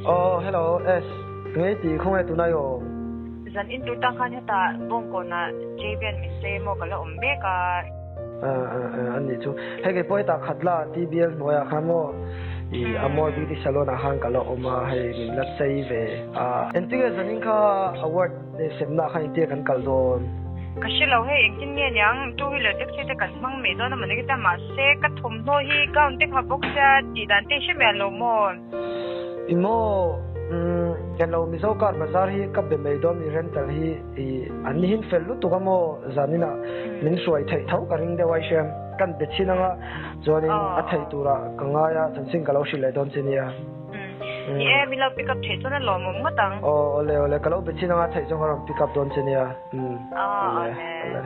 Oh, hello, S. Nge ti khawnge tunai aw? Zan in tur tang khan hetah Bawngkawnah JVN min sei emaw ka la awm mek a. A nih chu. Hei kei pawh hetah khat la TBL hnuaiah khan maw i Amor Beauty Salon ah khan ka la awm a, hei min la chei ve a. Engtinge zanin kha award semna ah khan engtinge kan kal dawn? Ka hre lo hei engtin nge niang two wheeler taxi te kan hmang mai dawn a mawni ta mahse ka thawmhnaw hi gown te kha bawk sia tih dan te i hre miah lo maw? I maw umm englo Mizo car bazar hi ka be mai dawn mi rental hi i an ni hin fel lutuk a maw zanin ah min hruai theih tho ka ring deuh a i hriam kan be chin anga chuanin a theih turah ka ngai a chanchin ka lo hrilh leh dawn che nia. Ni e min lo pick up theih chuan a lawmawm ngawt ang. Aw awle awle ka lo be chin anga theih chuan ka rawn pick up dawn che nia umm awle awle.